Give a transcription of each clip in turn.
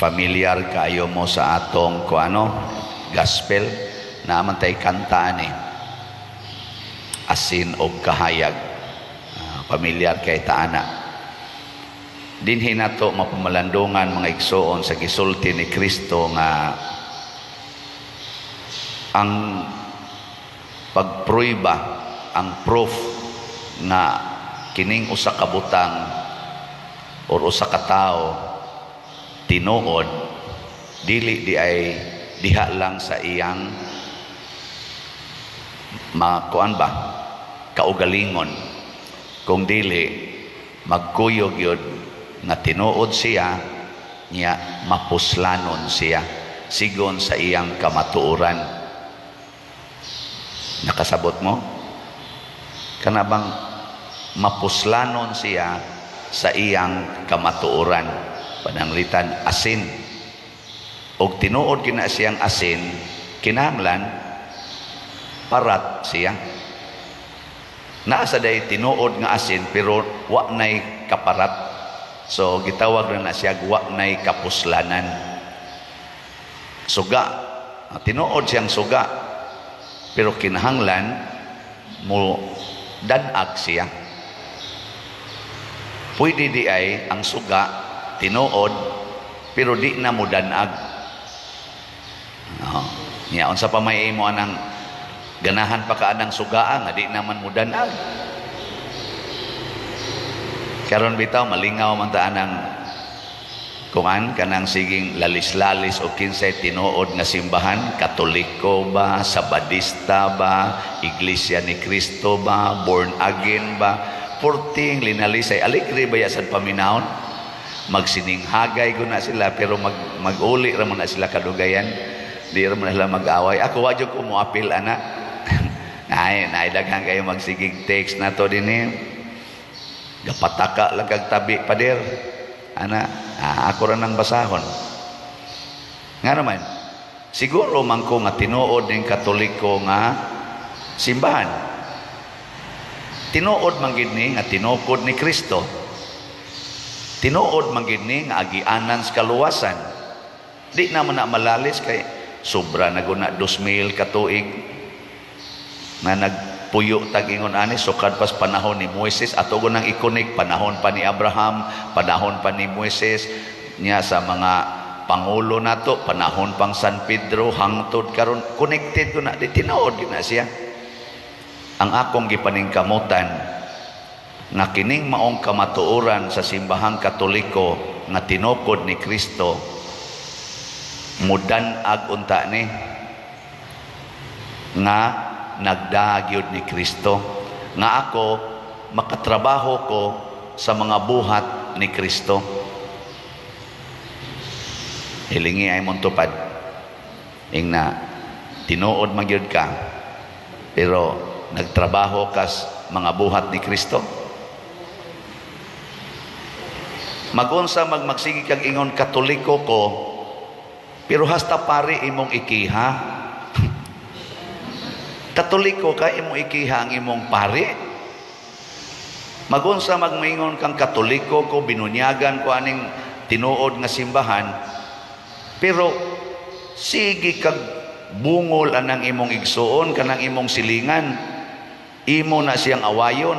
Familiar kayo mo sa atong kuano, gospel naman tay kanta ani, "Asin og Kahayag." Familiar kay taana dinhi nato mapamalandungan, mga igsoon, sa gisulti ni Kristo nga ang pagpruiba, ang proof nga kining usa ka butang or usa ka tawo tinuod, dili di ay diha lang sa iyang makuan ba, kaugalingon, kung dili magkuyog yun nga tinuod siya niya, mapuslanon siya sigon sa iyang kamatuoran. Nakasabot mo kana bang mapuslanon siya sa iyang kamatuoran? Pananglitan asin, og tinuod kina siyang asin, kinahanglan parat siya. Naa sa day tinuod nga asin pero wa nay kaparat, so gitawag na na siya wa nay kapuslanan. Suga, tinuod siyang suga pero kinahanglan mo danag siya. Pwede di ay ang suga tinuod pero di na mo danag. No. Nya unsa pa may imo anang ganahan pa ka anang sugaa nga di naman mo danag? Karon bitaw malingaw man ta anang kuan, kanang siging lalis-lalis o kinsay tinuod nga simbahan, Katoliko ba, Sabadista ba, Iglesia ni Cristo ba, born again ba, porting linalisay, aligre ba ya sa paminawon, magsininghagay ko na sila, pero mag-uli ra man na sila kadugayan, di ra man sila mag-away. Ako wa jud ko moapil ana. Ay, naidaghan kayo magsigig text na to din eh. Gapataka lang kag tabi, pader. Ana, ako ra nang basahon. Nga naman, siguro man ko nga tinuod ning Katoliko nga simbahan. Tinuod man gid ni nga tinukod ni Kristo. Tinuod man gid ni nga agianan sa kaluwasan. Di naman na malalis kay sobra na guna 2,000 ka tuig na nagpuyo tag ingon ani, sukad pas panahon ni Moises ato nang i-connect panahon pa ni Abraham, panahon pa ni Moises niya, sa mga pangulo nato, panahon pang San Pedro hangtod karon, connected ko na di tinuod gid na siya. Ang akong gipaningkamutan nga kining maong kamatuoran sa simbahang Katoliko nga tinukod ni Kristo mudan-ag unta ni nga nagdagyod ni Kristo, nga ako makatrabaho ko sa mga buhat ni Kristo. Hilingi ay mong tupad ing na tinuod magyud ka pero nagtrabaho kas mga buhat ni Kristo. Magunsa magmagsigi kag ingon Katoliko ko pero hasta pare imong ikiha. Katoliko ka, imong ikiha ang imong pare. Magunsa magmaingon kang Katoliko ko, binunyagan ko aning tinuod nga simbahan, pero sige kag bungol anang imong igsuon, kanang imong silingan, imo na siyang awayon.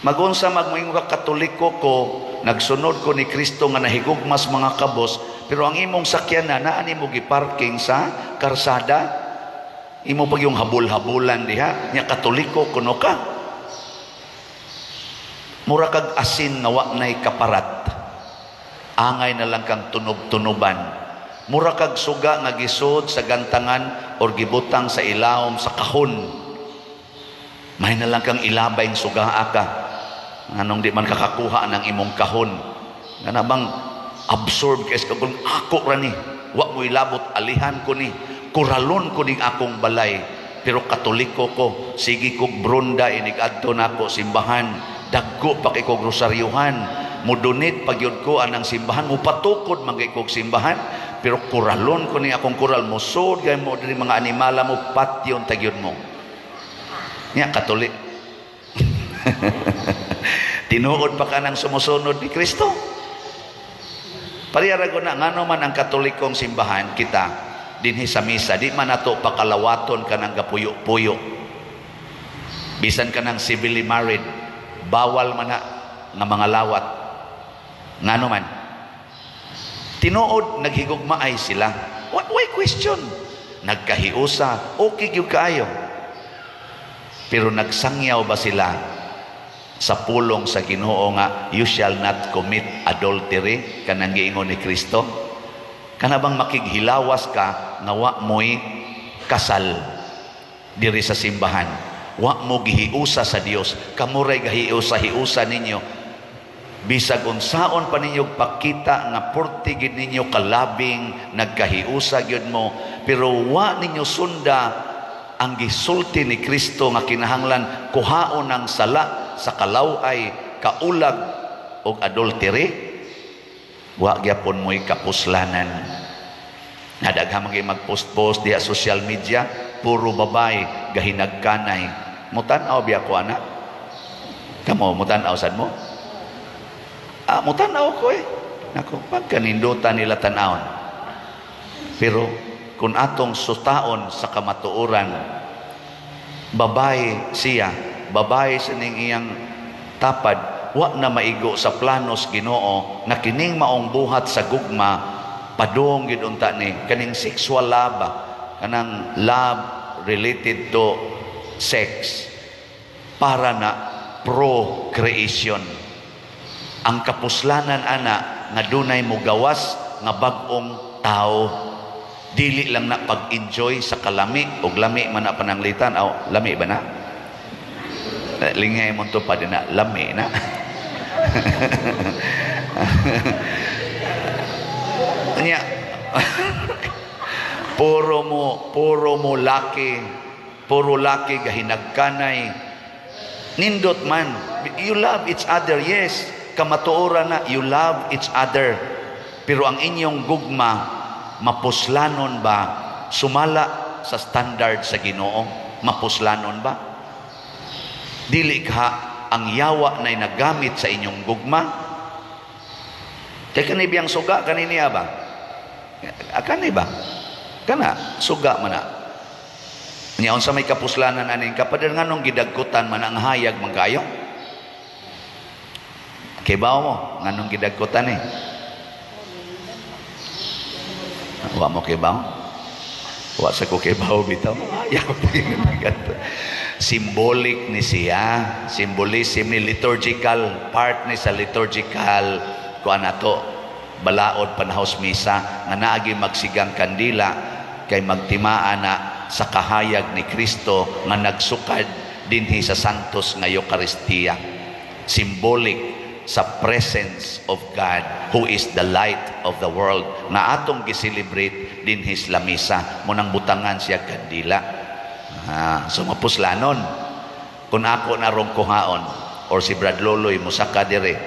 Magunsa magmaingon ka Katoliko ko, nagsunod ko ni Kristo nga nahigugmas mga kabos, pero ang imong sakyanan naa nimo giparking sa karsada, imo pag yung habol-habulan diha, nya Katoliko kuno ka. Mura kag asin nga wa nay kaparat. Angay na lang kang tunob-tunoban. Mura kag suga nga gisod sa gantangan or gibutang sa ilawom sa kahon. May na lang kang ilabay ng sugaa ka. Anong di man kakakuha ng imong kahon. Nga na bang absorb kay sa kung ako ra ni. Wa mo ilabot, alihan ko ni. Kuralon ko ning akong balay. Pero Katoliko ko, sige kog bronda inig adto nako simbahan. Dagko pa kay kog rosaryuhan. Mudunit pagyud ko anang simbahan, mupatukod man kay kog simbahan. Pero kuralon ko ni akong kural, mosod gay mo diri mga animala mo patyon tagyod mo. Nya Katolik. Tinuod pa ka ng sumusunod ni Kristo. Pareha ra na, ngano man ang Katolikong simbahan, kita dinhi sa misa di man nato pakalawaton kanang gapuyo-puyo. Bisan kanang civilly married, bawal man na nga mga lawat. Ngano man? Tinuod naghigugmaay sila. What, why question? Nagkahiusa, okay gyud kaayo. Pero nagsangyaw ba sila sa pulong sa Ginoo nga "You shall not commit adultery," kanang giingon ni Kristo? Kana bang makighilawas ka nga wa mo'y kasal diri sa simbahan, wa mo gihiusa sa Dios, kamo ray gahiusa-hiusa ninyo, bisag unsaon pa ninyo pakita nga purti gid ninyo kalabing nagkahiusa gyud mo, pero wa ninyo sunda ang gisulti ni Kristo nga kinahanglan kuhaon ang sala sa kalaway, kaulag og adultery, wa gyapon mo'y kapuslanan. Nadaghan man mag-post-post diha social media, puro babay gahinagkanay. Mutan-aw biya ko ana? Kamo mutan-aw sad mo? Ah, mutan-aw ko eh. Nako, pagkanindutan nila tan-awon. Pero kung atong sutaon sa kamatuoran, babae siya, babae sa ning iyang tapad, wa na maigo sa planos Ginoo na kining maong buhat sa gugma padung gid unta ni kaning sexual love, kanang love related to sex, para na procreation. Ang kapuslanan ana nga dunay mogawas nga bag-ong tao, dili lang na pag-enjoy sa kalami og lami man na pananglitan. Aw, lami ba na? Lingay mo to pa din na lami na. Nya puro mo laki, puro laki gahinagkanay. Nindot man, you love each other, yes, kamatuoran na you love each other, pero ang inyong gugma, mapuslanon ba sumala sa standard sa Ginoo? Mapuslanon ba? Dili ka ang yawa na nagamit sa inyong gugma? Kay kani biyang suga kaniniya ba? Kani ba? Kana suga man na. Nya unsa may kapuslanan aning kapader? Nganong gidagkutan man ang hayag man kayo? Kibaw mo nganong gidagkutan eh? Wa mo kibaw? Wa sa ko kibaw bitaw. Ayaw. Symbolic ni siya, symbolism ni, liturgical part ni sa liturgical kuan ato, balaod panahos misa nga naagi magsigang kandila kay magtimaa na sa kahayag ni Kristo nga nagsukad dinhi sa Santos nga Eukaristiya. Symbolic sa presence of God who is the light of the world nga atong gi-celebrate dinhi sa lamisa mo nang butangan siya kandila. So mapuslanon kung ako narong kuhaon or si Brad Loloy musaka dire,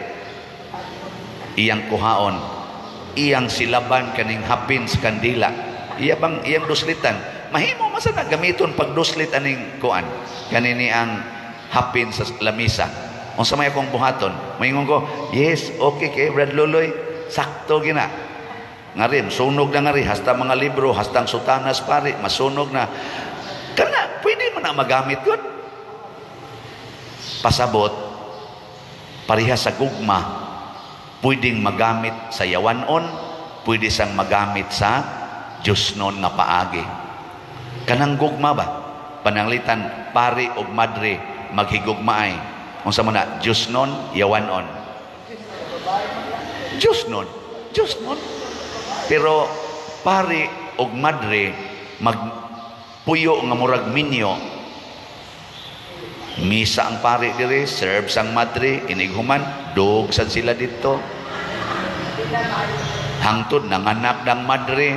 iyang kuhaon, iyang silaban kaning hapin sa kandila, iya bang iyang duslitan, mahimo man sa gamiton pag duslit aning kuan kanini ang hapin sa lamisa. Unsa may akong buhaton? Maingon ko, "Yes, okay kay Brad Loloy, sakto gina." Ngari, sunog na ngari, hasta mga libro, hasta ang sutanas pare, masunog na. Kana, pwede mo na magamit yun. Pasabot, pareha sa gugma, pwedeng magamit sa yawanon, pwede sang magamit sa Diyos nun nga paagi. Kanang gugma ba? Pananglitan, pari og madre, maghigugmaay. Unsa man na, Diyos nun, yawanon? Diyos nun. Diyos nun. Pero pari og madre magpuyo nga murag minyo. Misa ang pari dire, serve sang madre, inighuman, dog sad sila dito. Hangtod nanganak ng madre,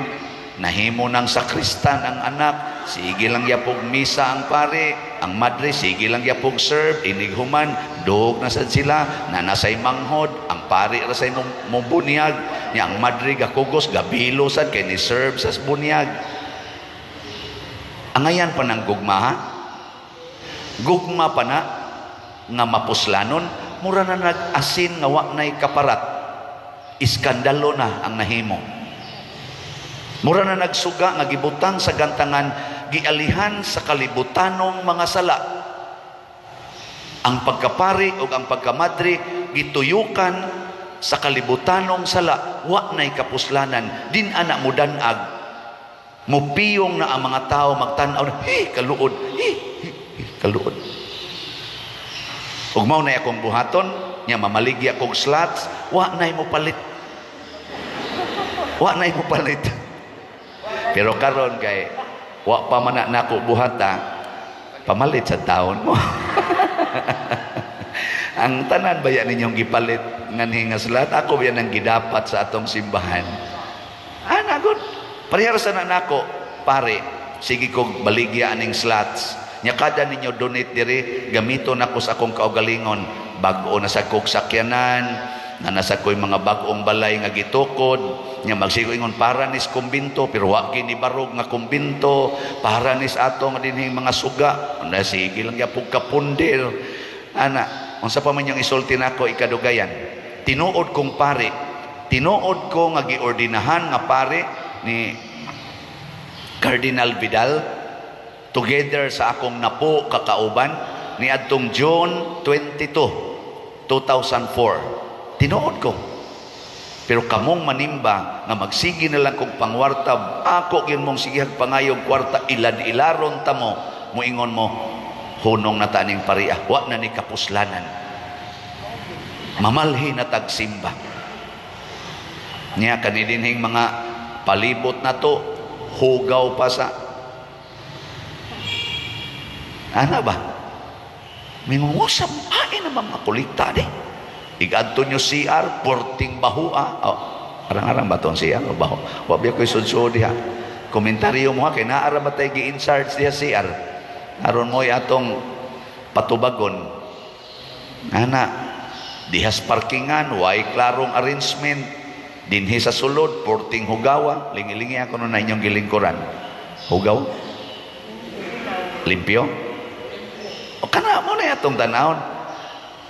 nahimo ng sakristan ang anak, sige lang yapog misa ang pare, ang madre sige lang yapog serve, inighuman, dog na sad sila, nanasay manghod, ang pare ra say mubunyag, nya ang madre gakugos, gabilo sad kay ni serve sa bunyag. Angayan pa ng gugma ha? Gugma pa na nga mapuslanon, mura na nag-asin nga wa na'y kaparat. Iskandalo na ang nahimo. Mura na nagsuga nga gibutang sa gantangan, gialihan sa kalibutanong mga sala. Ang pagkapari o ang pagkamadre gituyukan sa kalibutanong sala, wa na'y kapuslanan, din ana mo danag, mupiyong na ang mga tao magtan-aw na, "Hey, kaluod, hey, hey, hey, kaluod." Ug mao na akong buhaton, nya mamaligya kog slots, wa na'y mo palit. Wa na'y mo palit. Pero karon kay wa pa man na nako buhata, pamalit sa taon mo. Ang tanan baya ninyong gipalit nganhi nga slot, ako baya nang gidapat sa atong simbahan. Ana gud. Parehara sa na nako, pare, sige kog baligya aning slots. Nya kada ninyo donate diri, gamito nako sa akong kaugalingon. Bag-o na sa kog sakyanan, na nasa ko'y mga bag-ong balay nga gitukod, nya magsigo ingon para nis kumbinto, pero wa gini barog nga kumbinto, para nis ato nga dinhing mga suga, na sige lang gyapon kapundir. Ana, unsa pa man yung isulti nako ikadugayan? Tinuod kong pare, tinuod ko nga giordinahan nga pare ni Cardinal Vidal together sa akong napo kakauban ni adtong June 22, 2004. Tinuod ko. Pero kamong manimba nga magsige na lang kog pangwarta, ako gyud mong sigihag pangayog kwarta, ilad-ilaron ta mo, muingon mo, hunong na ta ning pariah, wa na ni kapuslanan. Mamalhi na tagsimba. Nya kani dinhing mga palibot na to, hugaw pa sa ana ba? Mingungusap, ay na ba mga kolekta di? Igadto nyo CR, porting bahua. Oh, arang-arang ba itong CR o baho? Wa biya ko'y sudsud diha. Komentaryo mo ha, kay naara ba tayo gi-in-charge diha CR? Aron mo'y atong patubagon. Ana, dihas parkingan, way klarong arrangement. Dinhi sa sulod, porting hugawa. Lingi-lingi ako nun na inyong gilingkuran. Hugaw? Limpyo? O kana mo na atong tanawon.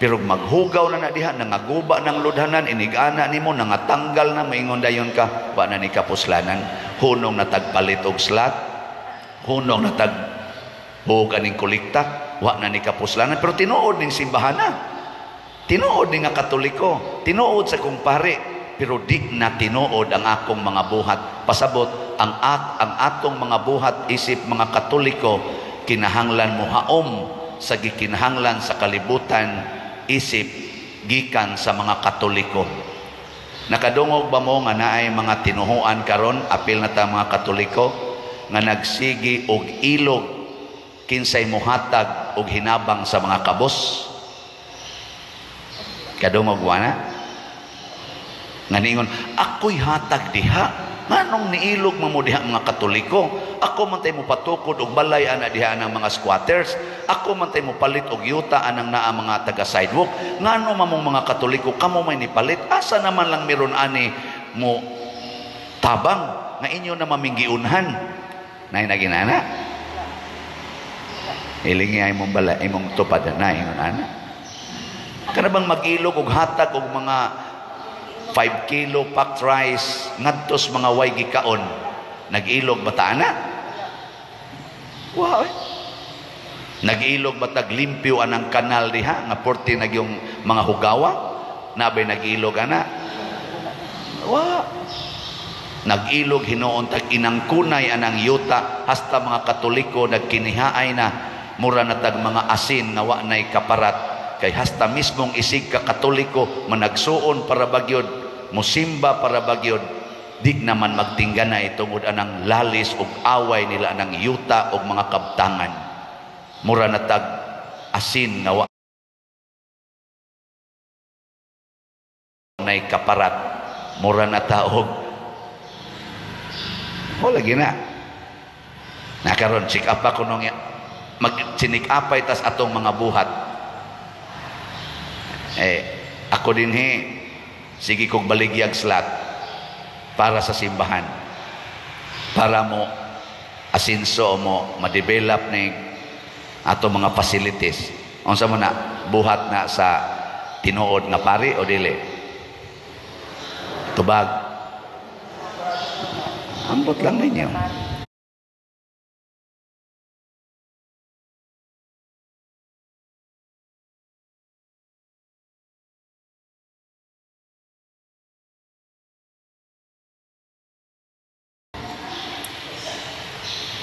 Pero maghugaw na na diha, nangaguba ng ludhanan, inigana nimo, nangatanggal na, maingon dayon ka, wa na ni kapuslanan. Hunong na tagpalit og slot, hunong na tag hug aning kolekta, wa na ni kapuslanan. Pero tinuod ning simbahan na. Tinuod ni nga Katoliko, tinuod sa kong pare, pero di na tinuod ang akong mga buhat. Pasabot, ang atong mga buhat isip mga Katoliko, kinahanglan mo haom sa gikinahanglan sa kalibutan isip gikan sa mga Katoliko. Nakadungog ba mo nga naay mga tinuhuan karon, apil na ta mga Katoliko, nga nagsigi og ilog kinsay mohatag og hinabang sa mga kabos? Kadungog wa na? Nga niingon, ako'y hatag diha. Nganong niilog mo diha mga Katoliko? Ako man tay mo patukod og balay ana diha ang mga squatters. Ako man tay mo palit og yuta anang naa mga taga sidewalk. Ngano mamong mga Katoliko kamo may nipalit? Asa naman lang meron ani mo tabang nga inyo na maminggiunhan? Nay naginana? Ilingi ay mong bala, imong tupad na ingon ana. Kana bang mag-ilog og hatag og mga 5 kilo packed rice ngadtos mga way gikaon, nag-ilog ba ta ana? Wow. Nag-ilog ba tag limpyo anang kanal diha nga porte nagyong mga hugawa? Nabay nag-ilog ana? Wa. Nag-ilog hinuon tag inangkunay anang yuta hasta mga Katoliko nagkinihaay na mura na tag mga asin nga wa nay kaparat. Kay hasta mismong isig ka Katoliko managsuon para bagyod, musimba para bagyod, di naman magtingganay tungod anang lalis og away nila anang yuta og mga kabtangan. Mura na tag asin nga wa nay kaparat. Mura na taog. O lagi na. Nakaron check up ako nung mag-chinik-apay tas atong mga buhat. Eh, ako din he, sige kog baligyag slot para sa simbahan. Para mo asinso mo ma-develop ni ato mga facilities. Unsa man na buhat na sa tinuod nga pari o dili? Tubag. Ambot lang ninyo.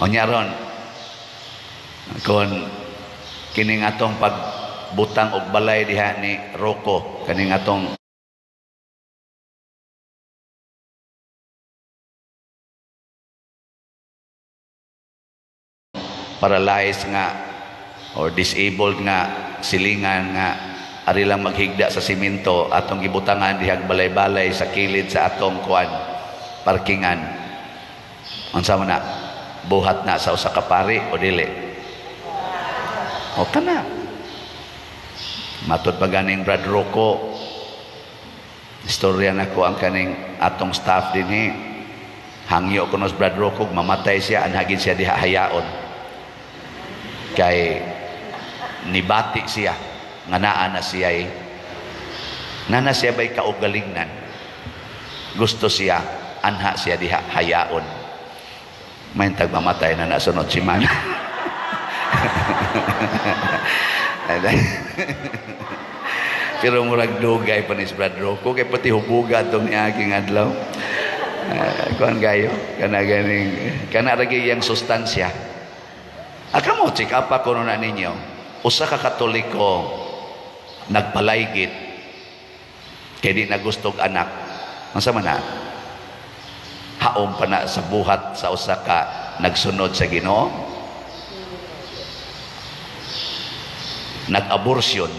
Unya ron, kung kining atong pagbutang og balay diha ni Rocco, kaning atong paralyzed nga or disabled nga silingan nga ari lang maghigda sa simento, atong gibutangan dihag balay-balay sa kilid sa atong kuan parkingan. Unsa man na? Buhat na sa usa ka pari o dili? O kana. Matod pa ganing Brad Rocco, istorya nako ang kaning atong staff dinhi. Hangyo kuno sa Brad Rocco, mamatay siya, anhagin siya diha hayaon. Kay nibati siya nga naa na siya nana siya bay kaugalingnan. Gusto siya anha siya diha hayaon. May tagmamatay na nasunod si man. Pero murag dugay pa ni Brad Rocco kay pati hubuga atong niaging adlaw. Kuan gayo kana ganing kana ra gyud iyang sustansya. Aka mo check up ako na ninyo. Usa ka Katoliko nagpalaygit kay di na gustog anak. Unsa man na? Haom pa na sa buhat sa usa ka nagsunod sa Ginoo. Nag-abortion,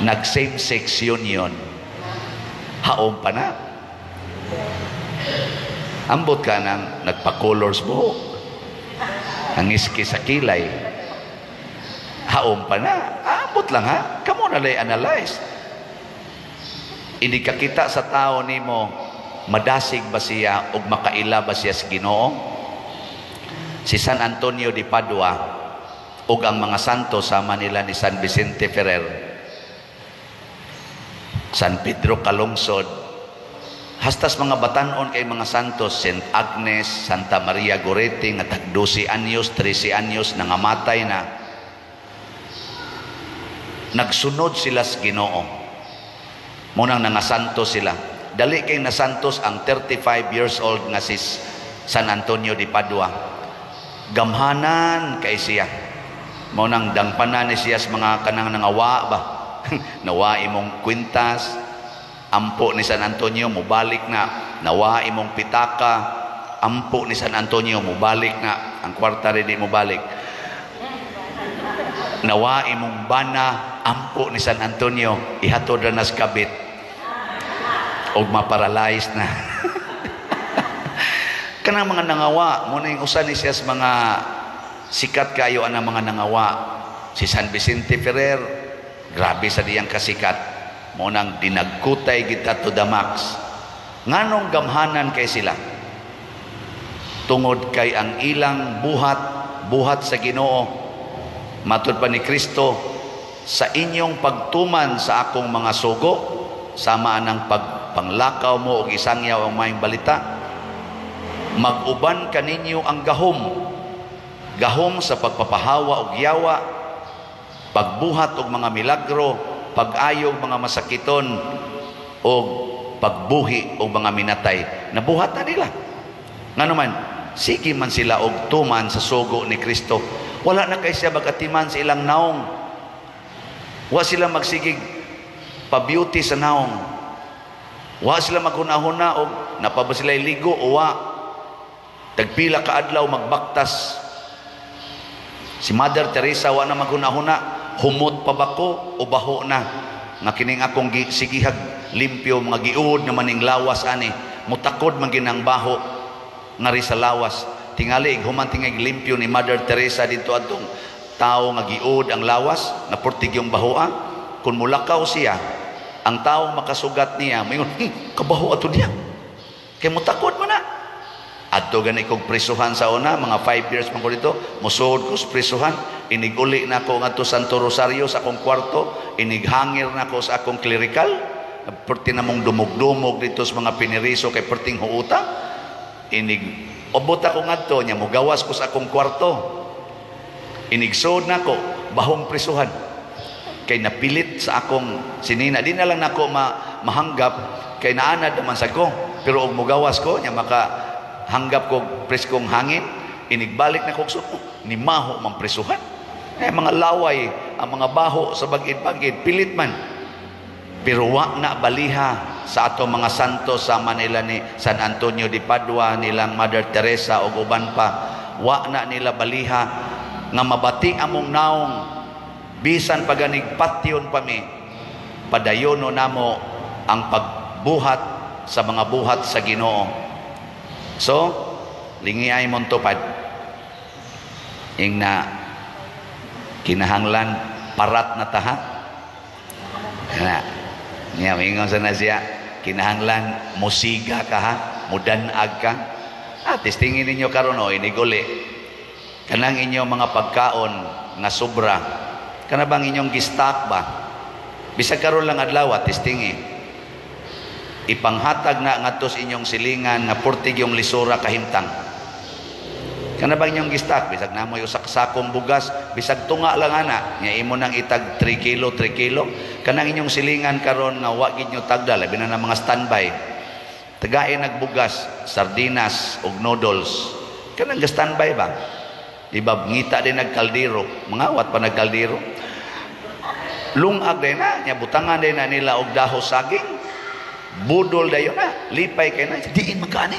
nag same-sex union, haom pa na. Ambot ka nang nagpa-colors buhok, ang iski sa kilay, haom pa na. Ambot lang ha, kamo na lay analyze. Hindi ka kita sa tao nimo, madasig ba siya o makaila ba siya sa Ginoo? Si San Antonio de Padua ug ang mga santo sama nila ni San Vicente Ferrer, San Pedro Calungsod, hastas mga batanon kay mga santos, Saint Agnes, Santa Maria Goretti nga tag 12 anyos, 13 anyos nangamatay na. Nagsunod sila sa Ginoo. Munang nangasanto sila. Dali kay nasantos ang 35 years old nga si San Antonio de Padua. Gamhanan kay siya. Mao nang dangpanan ni siya sa mga kanang nangawa ba. Nawa imong kwintas, ampo ni San Antonio mobalik na. Nawa imong pitaka, ampo ni San Antonio mobalik na. Ang kwarta rin di mobalik. Nawa imong bana, ampo ni San Antonio ihatod ra nas kabit. Og maparalyze na. Kanang mga nangawa, muna yung usa ni siya sa mga sikat kayo ang mga nangawa. Si San Vicente Ferrer, grabe sa diyang kasikat. Munang dinagkutay kita to the max. Nganong gamhanan kay sila? Tungod kay ang ilang buhat, buhat sa Ginoo. Matud pa ni Kristo, sa inyong pagtuman sa akong mga sugo, sama ang pagpanglakaw mo og isangyaw ang maayong balita, mag-uban kaninyo ang gahom. Gahom sa pagpapahawa og yawa, pagbuhat og mga milagro, pag-ayo og mga masakiton, og pagbuhi og mga minatay. Nabuhat na nila. Ngano man, sige man sila og tuman sa sugo ni Kristo. Wala na kay siya magatiman sa ilang naong. Wa sila magsigig pa-beauty sa naong. Wa sila maghuna-huna og napa ba sila ligo o wa. Tagpila ka adlaw magbaktas. Si Mother Teresa wa na maghuna-huna, humot pa ba ko o baho na? Nga kining akong sigihag limpyo mga giud na maning lawas ani, mutakod man ginang baho ngari sa lawas. Tingali human tingay limpyo ni Mother Teresa didto adtong tawo nga giud ang lawas, na purtig yung bahoa. Kung mulakaw siya, ang tawo makasugat niya, moingon, kabaho ato niya. Kay mutakod man na. Adto gani kog prisuhan sa una, mga 5 years man ko dito, mosuod ko sa prisuhan, iniguli na ko ngadto Santo Rosario sa akong kwarto, inighangir na ko sa akong clerical, Perti namong dumog-dumog dito sa mga piniriso kay perting huuta. Inig obot ako ngadto nya, mogawas ko sa akong kwarto. Inigsod nako, bahong prisuhan. Kay napilit sa akong sinina. Di na lang nako mahanggap kay naanad naman sa ko. Pero og mogawas ko nya, maka hanggap ko preskong hangin, inigbalik na ko, ni maho man prisuhan. Eh, mga laway, ang mga baho sa bagid-bagid, pilit man. Pero wa na baliha sa ato mga santo sama nila ni San Antonio de Padua, nilang Mother Teresa o uban pa. Wa na nila baliha nga mabati among naong bisan paganig patyon pa mi, padayono namo ang pagbuhat sa mga buhat sa Ginoo. So, lingi ay mong tupad. Ing na kinahanglan parat na taha. Na, niya mingon sa na siya, kinahanglan musiga ka ha, mudanag ka. Ah, testingin ninyo karon o iniguli. Kanang inyong mga pagkaon nga sobra, kana bang inyong gistak ba? Bisag karon lang adlaw, testingi. Ipanghatag na ngadto sa inyong silingan nga purtig yung lisura kahimtang. Kana bang inyong gistak? Bisag namoy usa ka sakong bugas, bisag tunga lang ana, nya imo nang itag 3 kilo, 3 kilo. Kanang inyong silingan karon nga wa gid nyo tagda, labi na ng mga standby. Tagain nagbugas, sardinas ug noodles. Kanang ga standby ba? Di ba ngita din nagkaldero, mangawat pa nagkaldero. Lungag din na, nya butangan din na nila og daho saging. Budol dayon na, lipay kay na, diin magkaani.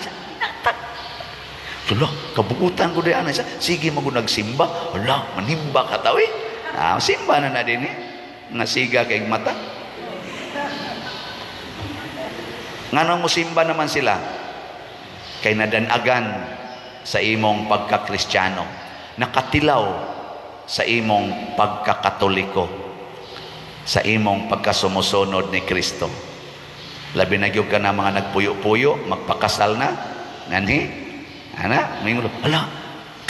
Hala, kabugutan ko diyan siya. Sige mo nagsimba. Hala, manimba ka taw eh. Ah, simba na na din eh. Nga siga kay mata. Nganong mo simba naman sila? Kay nadanagan sa imong pagkakristyano. Nakatilaw sa imong pagkakatoliko. Sa imong pagkasumusunod ni Kristo. Labi na gyud ka na mga nagpuyo-puyo, magpakasal na. Nganhi? Ana, may ngulo, ala,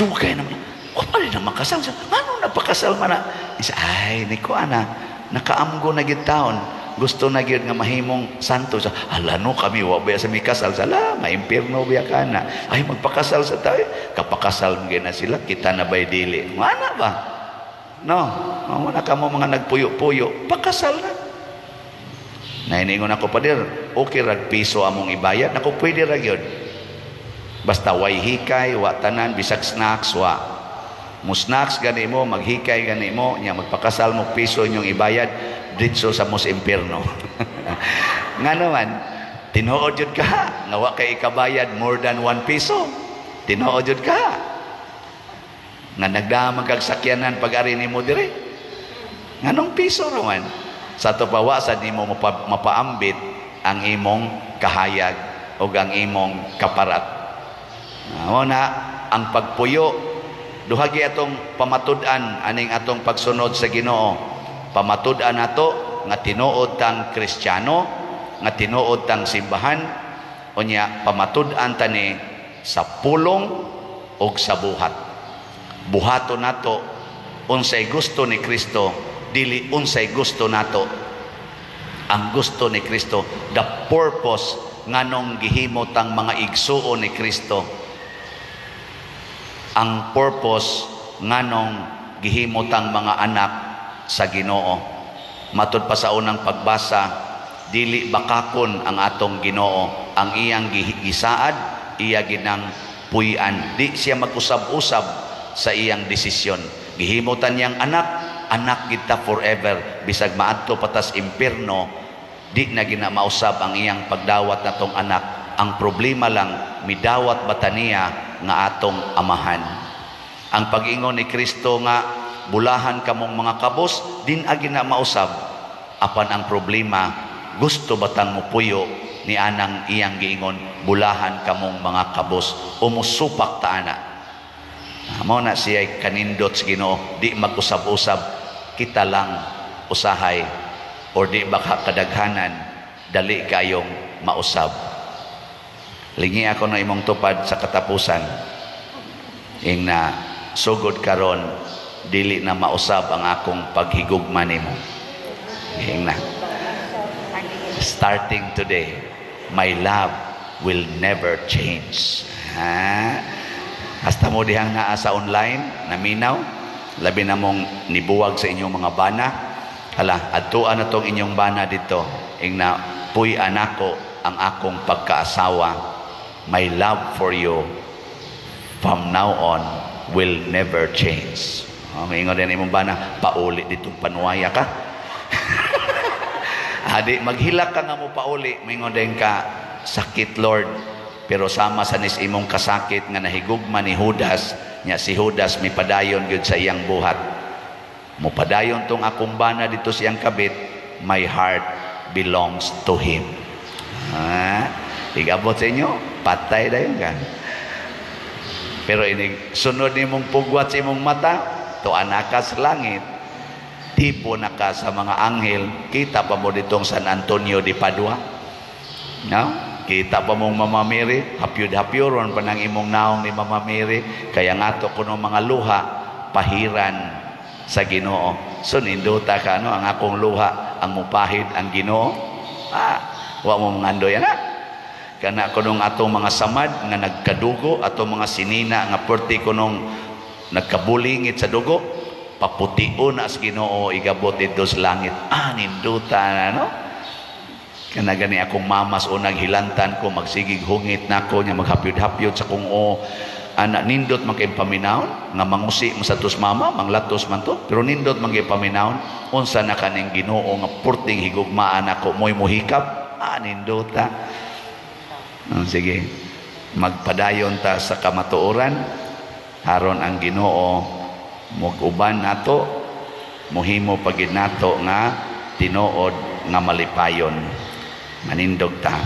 dugay naman. O pa rin na makasal siya. Ano napakasal man na? Isa, ay, niko ana, nakaamgo na gyud taon. Gusto na gyud nga mahimong santo. Sa, ala no, kami, wa ba sa mikasal. Sa, ala, maimpirno biya ka na. Ay, magpakasal sa tao. Kapakasal mo na sila, kita na ba'y dili? Mana ba? No, muna ka mo mga nagpuyo-puyo, pakasal na. Nainingon ako, pader, okay rag piso among ibayad. Naku, pwede rag yun. Basta way hikay, wa tanan, bisag snacks, wa. Mo snacks gani mo, maghikay gani mo, nya magpakasal mo piso inyong ibayad, ditso sa mos impierno. Nga naman, tinuod jud ka, nga wa kay ikabayad more than 1 piso. Tinuod jud ka. Nga nagdamag kag sakyanan pag-ari nimo dire. Nganong piso raman? Sa ato pa wa sad nimo mapaambit ang imong kahayag o ang imong kaparat. Mao na ang pagpuyo, duha gi atong pamatud-an aning atong pagsunod sa Ginoo. Pamatud-an nato nga tinuod tang Kristiyano, nga tinuod tang simbahan, unya pamatud-an tani sa pulong ug sa buhat. Buhaton nato unsay gusto ni Kristo, dili unsay gusto nato. Ang gusto ni Kristo, the purpose nganong gihimo tang mga igsuon ni Kristo. Ang purpose nganong gihimo tang mga anak sa Ginoo. Matud pa sa unang pagbasa, dili bakakon ang atong Ginoo, ang iyang gisaad, iya ginang puy-an. Di siya mag-usab-usab sa iyang desisyon. Gihimo ta niyang anak, anak kita forever. Bisag maadto patas impierno, di na gina mausab ang iyang pagdawat natong anak. Ang problema lang, midawat ba ta niya nga atong amahan. Ang pag-ingon ni Kristo nga bulahan kamong mga kabos, din agi na mausab. Apan ang problema, gusto batang mupuyo ni anang iyang giingon, bulahan kamong mga kabos, umusupak ta ana. Mao na siya'y kanindot sa Ginoo, di mag-usab-usab, kita lang usahay or di baka kadaghanan, dali kayong mausab. Lingi ako na imong tupad sa katapusan. Ing na sugod karon, dili na mausab ang akong paghigugma nimo. Ing na. Starting today, my love will never change. Ha? Hasta mo dihang naa sa online, naminaw, labi na mong nibuwag sa inyong mga bana. Hala, adtuan na tong inyong bana dito. Ingna, puy anako ang akong pagkaasawa. My love for you from now on will never change. Oh, ingon din imong bana, pauli dito, panuwaya ka. Adi, maghilak ka nga mo pauli, mingon din ka, "Sakit, Lord." Pero sama sa nis imong kasakit nga nahigugma ni Judas, nya si Judas mipadayon gyud sa iyang buhat. Mupadayon tong akong bana dito siyang kabit, my heart belongs to him. Ha? Igabot sa inyo, patay dayon ka. Pero inig sunod nimong pugwat sa imong mata, tuan ka sa langit, tipo na ka sa mga anghel, kita pa mo ditong San Antonio de Padua. No? Kita pa mong Mama Mary, hapyud-hapyuron pa nang imong naong ni Mama Mary, kaya ngato kuno mga luha, pahiran sa Ginoo. So nindota ka, no, ang akong luha ang mupahid ang Ginoo. Ah, wa mo mangandoy ana. Kana kunong atong mga samad nga nagkadugo, atong mga sinina nga perti kunong nagkabulingit sa dugo, papution na sa Ginoo igabot dito sa langit. Ah, ninduta na, no? Kana gani akong mamas o naghilantan ko, magsigig hungit nako nya, maghapyod-hapyod sa kong o ana. Nindot man kay paminawon nga mangusi mo sa tos mama, manglatos man to, pero nindot man kay paminawon. Unsa na kaning Ginoo nga purting higugmaan ako, mo'y muhikap? Ah, nindota. Oh, sige, magpadayon ta sa kamatuoran aron ang Ginoo mug-uban nato, muhimo pagid nato nga tinuod nga malipayon. Manindog ta.